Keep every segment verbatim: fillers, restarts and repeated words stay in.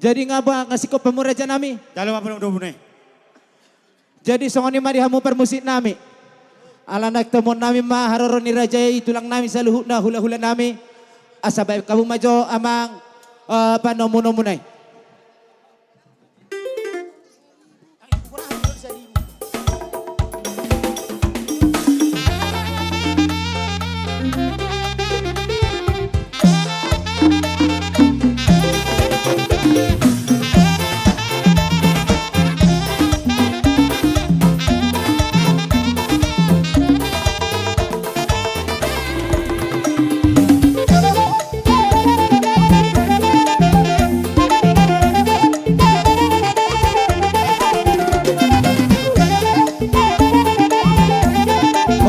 Jadi nga ba nga singkop hamu raja nami. Jalo ma pandomudomu nai. Jadi songon i ma di hamu parmusik nami. Ala naeng tomuon nami ma haroro ni raja i tulang nami saluhutna hulahula nami. Asa baen hamu ma jo amang, eh, pandomudomu nai.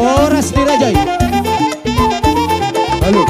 Horas di raja i. Halo.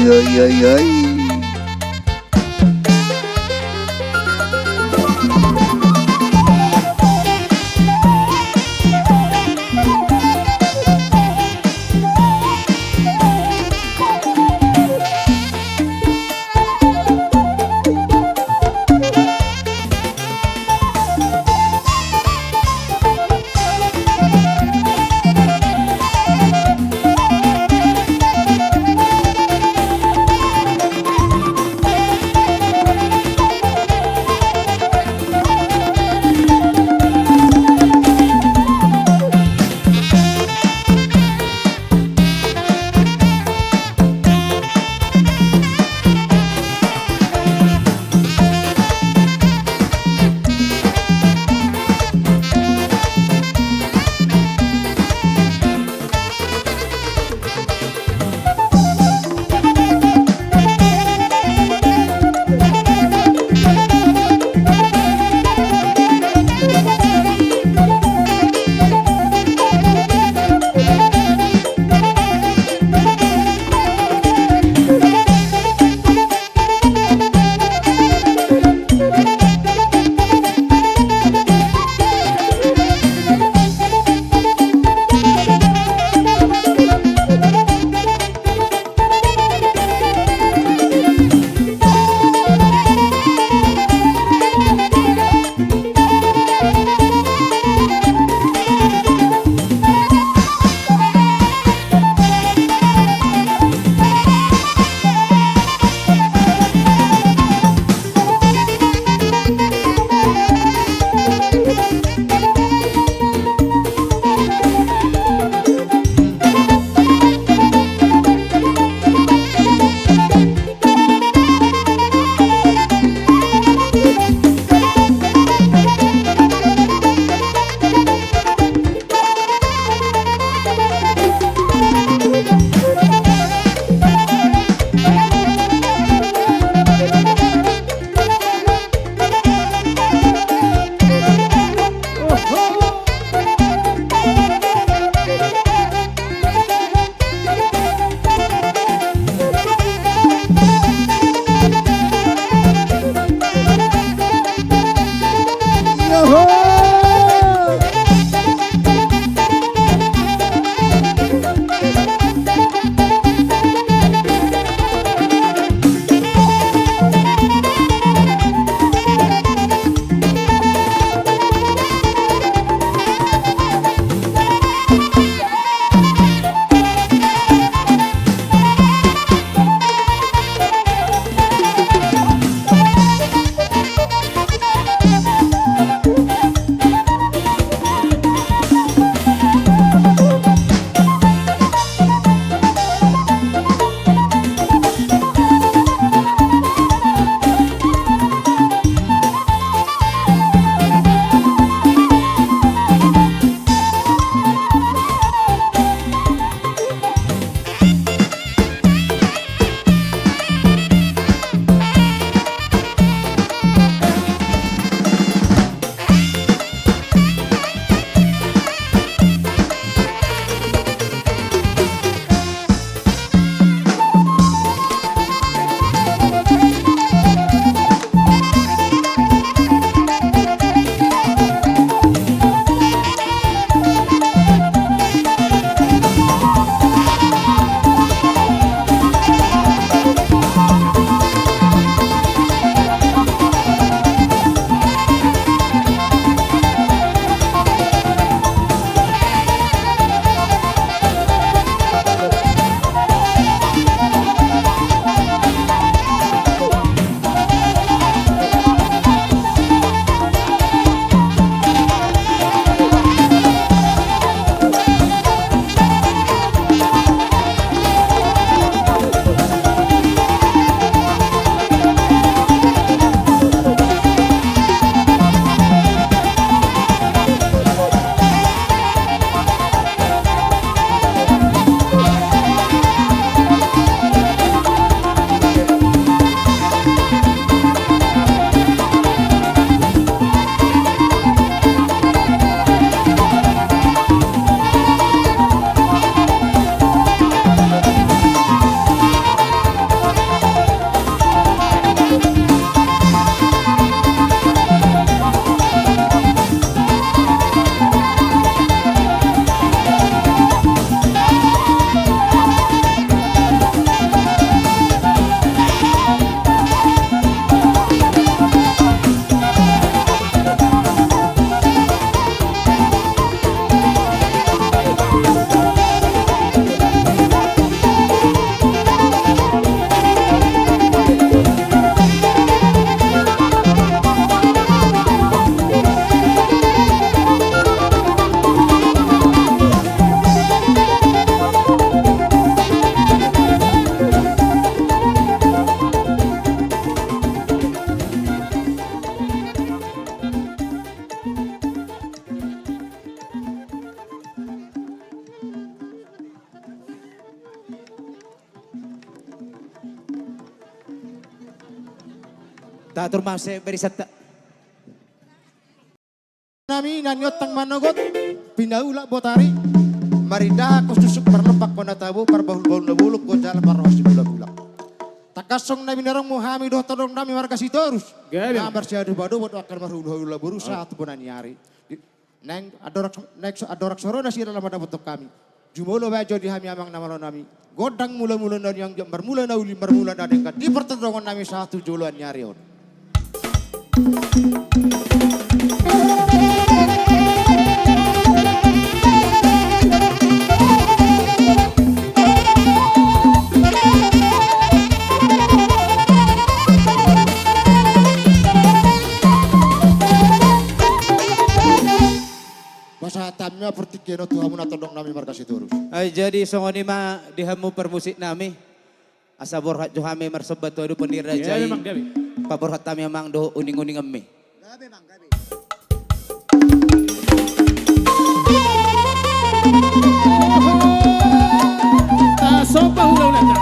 Yoi, yoi, yoi. Tatur ma muse barisan ta. Nami na niontang manogot, pinaulak botari, marindahan ho susuk, parlompan ho na tabo, parbahulbahul na bolon, gonjang parroha sibulanbulan. Tangkas songon na binahenmu hami dohot tondong nami marga Sitorus. Gabe. Na marsiadopadopa dohot angka na marhulahula boru sahat tu bona ni ari. Di-, naeng andorang, naeng so-, andorang so ro nasida laho mandapothon hami. Jumolo bahen jo di hami amang na malo nami. Gondang mulamula na niang, marmula na uli, marmula na denggan di partondongon nami sahat tu joloan ni ari on. Pasahat hami ma partingkian on tu hamu na tondong nami marga Sitorus. Ai jadi songon i ma di hamu parmusik nami. Asa borhat jo hami marsomba tu adopan ni raja i. Gabe, Amang, gabe. Paborhat hami amang dohot uninguninganmi. Gabe, Amang, gabe. Tasomba hulahulanta.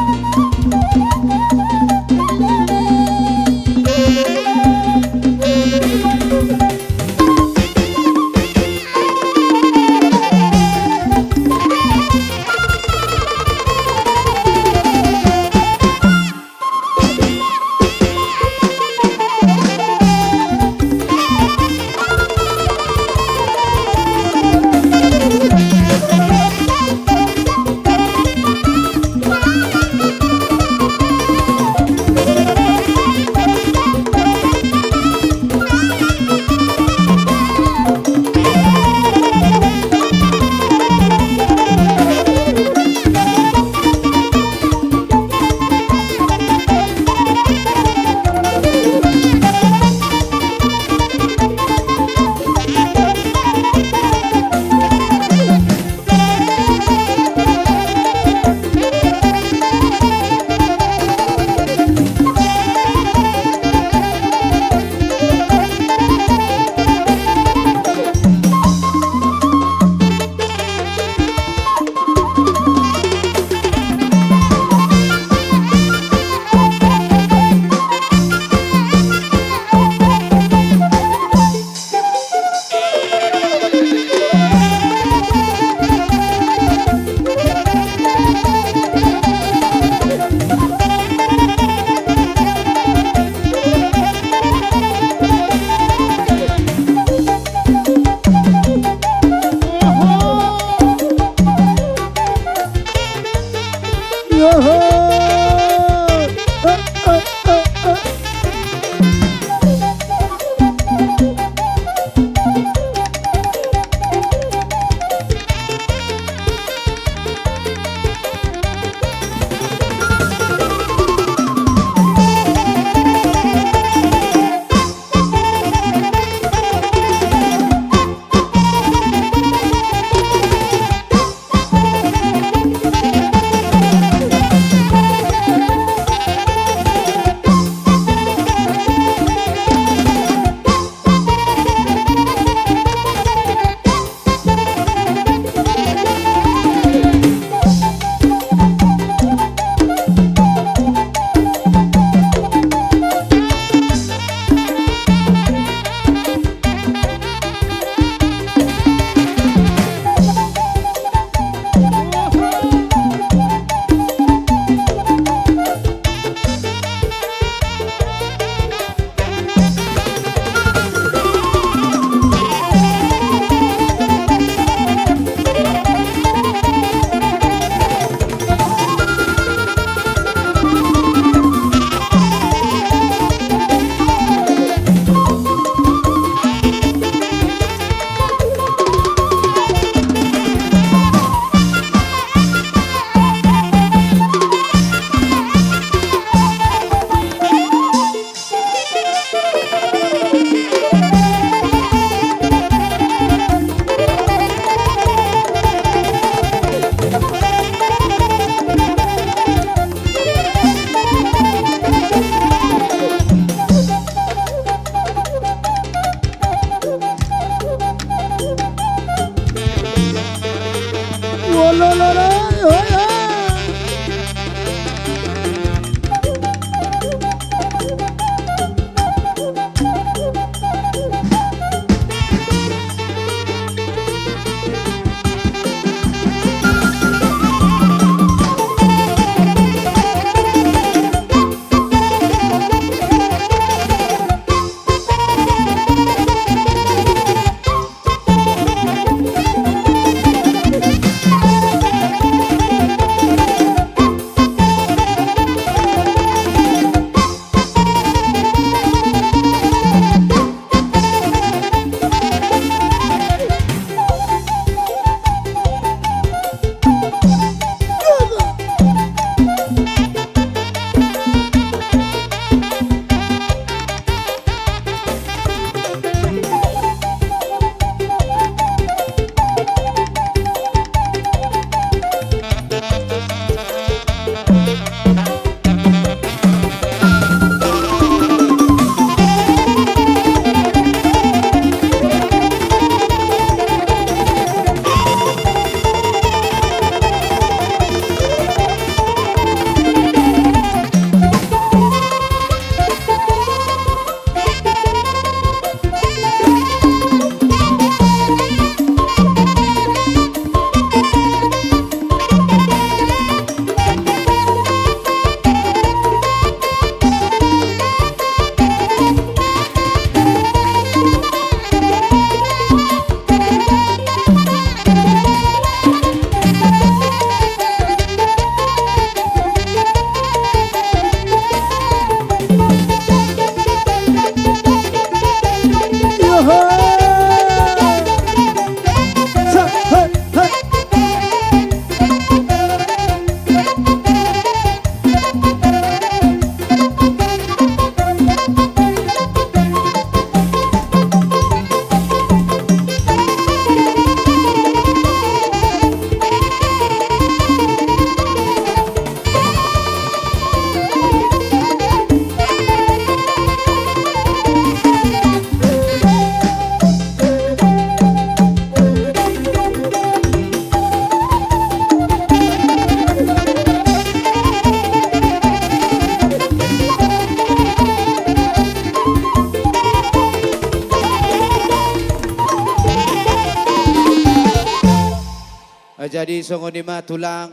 Jadi songon i ma tulang.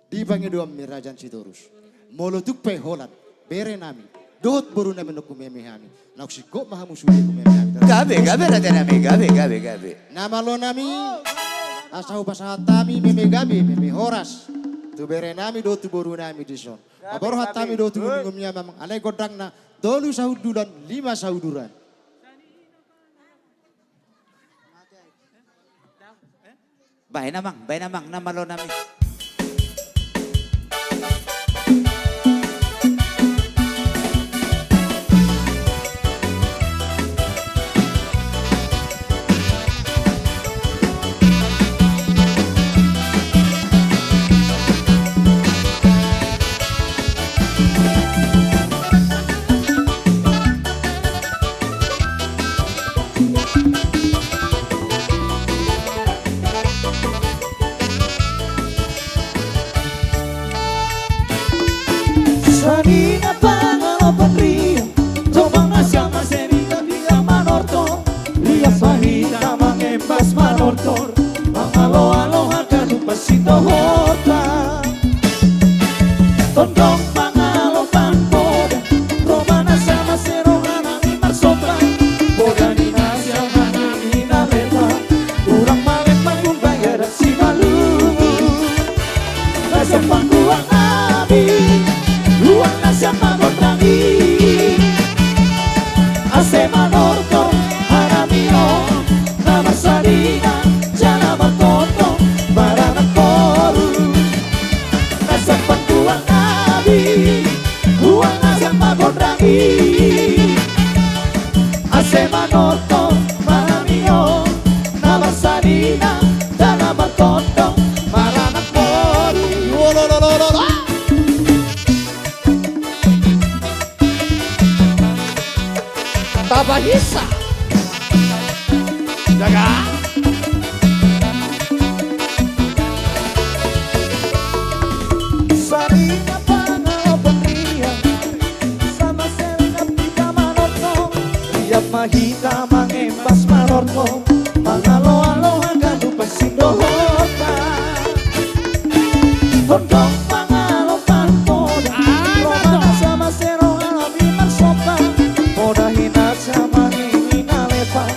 Di pangidoanmi raja ni Sitorus. Molo tung pe holan bere nami dohot boru nami naung humeme hami, naung singkop ma hamu sude humeme hami. Gabe, gabe raja nami, gabe, gabe, gabe. Na malo nami, asa hupasahat hami meme gabe, meme horas tu bere nami dohot tu boru nami dison. Gabe, paborhat hami dohot tu gumgum ni amang, alai gondangna tolu sahundulan, lima sauduran. Baen amang, baen amang, na malo nami. Sanina pangalopan riang, dompak na sian mase ni Nabi Manortor, riap ma hita mangembas manortor, mangaloalo haganup pansindohonta. Tondong pangalopan poda, ro ma na sian mase roha nami marsomba, poda ni na sian hami na lepa, hurang malema umbahen adat simalungun. Na sian panggual nami, huang na sian pangondang i, ase manortor hanami on, na marsanina jala martondong maranak boru. Na sian panggual nami, huang na sian pangondang i, ase manortor hanami on, na marsanina jala martondong maranak boru. Tapahisa. Jaga. Sanina pangalopan riang, sama seringat hita manortor, riap ma hita mangembas manortor, mangaloalo haganup pansindohonta. Tondong pangalopan poda, ro ma na sian mase roha nami marsomba, poda ni na sian hami na lepa,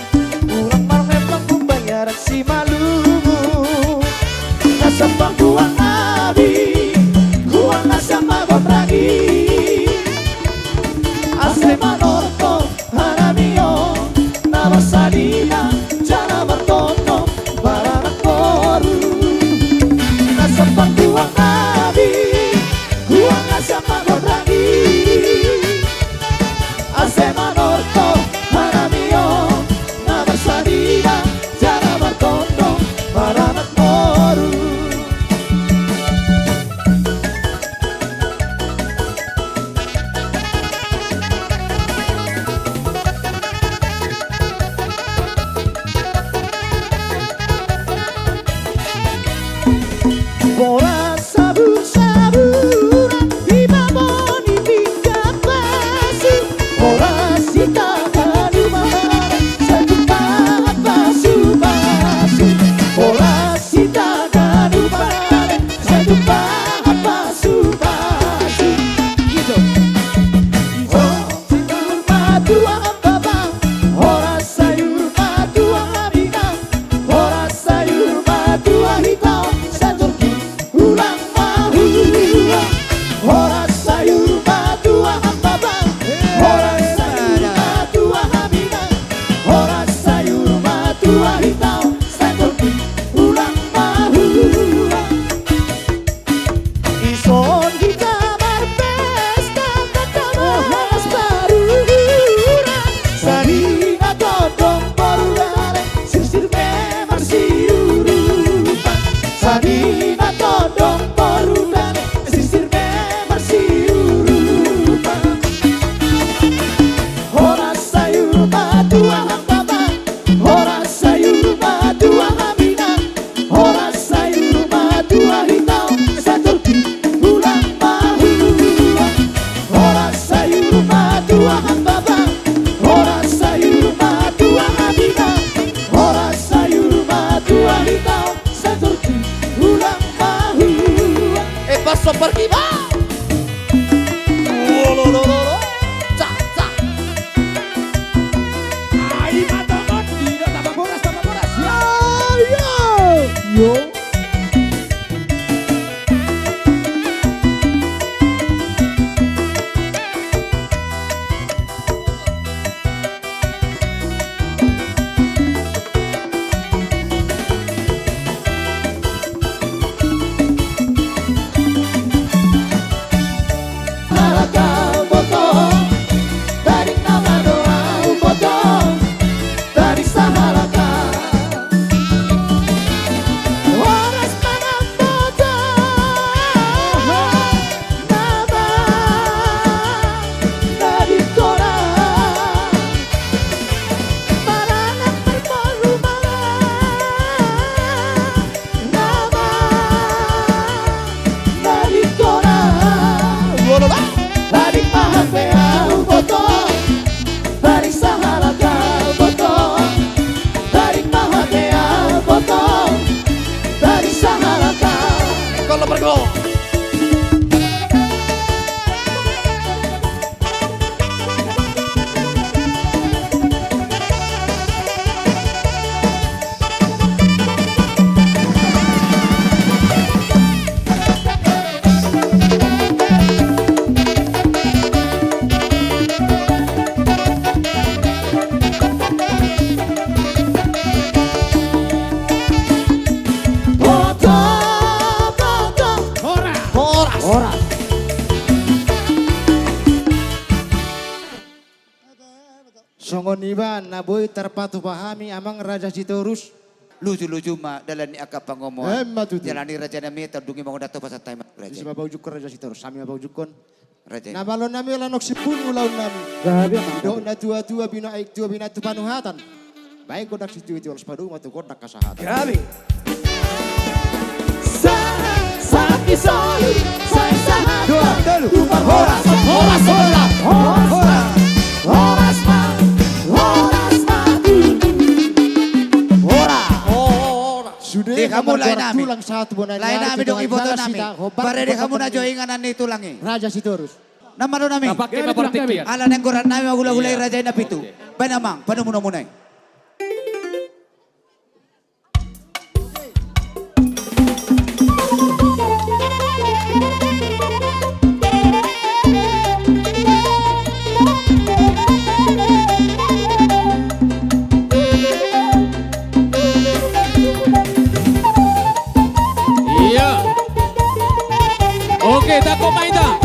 hurang malema umbahen adat simalungun. Na sian panggual nami, huang na sian pangondang i, ase manortor hanami on, na marsanina jala martondong maranak boru. Na sian panggual nami, huang na sian pangondang i, ase manortor hanami on, na marsanina jala martondong maranak boru. Boras sabur-saburan di babo ni pinggan pasu, boras hita ganup mangale sai tumpahon pasu-pasu, boras hita ganup mangale sai tumpahon pasu-pasu. Gitu. Horas sayur matua Amang Baba, horas sayur matua Amang Inang, horas sayur matua hita on, sai torop hulang mahua. Horas sayur matua Amang Baba, horas sayur matua Amang Inang, horas sayur matua hita on, sai torop hulang mahua. Dison hita marpesta, tanda malas paruhuran. Sanina tondong boru dale, sirsir memar siurupan. Sanina tondong boru dale, sirsir memar siurupan. Horas sayur matua Amang Baba, horas sayur matua Amang Inang, horas sayur matua hita on, sai torop hulang mahua. Horas sayur matua Amang Baba, horas sayur matua Amang Inang, horas sayur matua hita on, sai torop Super Kiba. Lo, lo, lo, lo, lo. Cak, cak. Ai, mata mati, dah tambah boras, tambah boras. Ya, ya. Yo. Halak au boto, tarik nama do au boto, tarik sahalak au. Horas manang boto. Nama na dingkora, maranak marmolu ma. Nama na dingkora. Tarik ma hape au boto, tarik sahalak au boto, tarik ma hape au boto, tarik sahalak au. Kalau pergo. Horas. Horas. Horas. Songon i ma na boi tarpatupa hami amang Raja Sitorus. Luju-luju ma dalan ni angka pangomoan. Emma tutu. Jala ni raja nami, tondungi ma gondang tu pasahat hami ma raja. Ise ma paujungkon Raja Sitorus, hami ma paujungkon. Raja. Na malo nami, ala naung simpul ulaon nami. Gabe. Didok na tua-tua, binaen aek tua, binaen tu panuhatan. Baen gondang sitio-tio, laos padomu ma tu gondang hasahatan. Gabe. Sahat, sahat ni solu, sahat, sahat. Dua, tolu. Tumor horas, horas, horas, horas. Horas ma, horas ma. Horas. Horas. Sude. Di hamu lae nami. Lae nami dohot iboto nami. Parade hamu na jo inganan ni tulang i. Raja Sitorus. Na malo nami. Ala naeng goran nami ma hulahula i raja i na pitu. Oke. Baen amang, panomu-nomuna i. Iya. Oke, tangkap main, ta.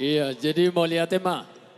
Iya, jadi mauliate ma.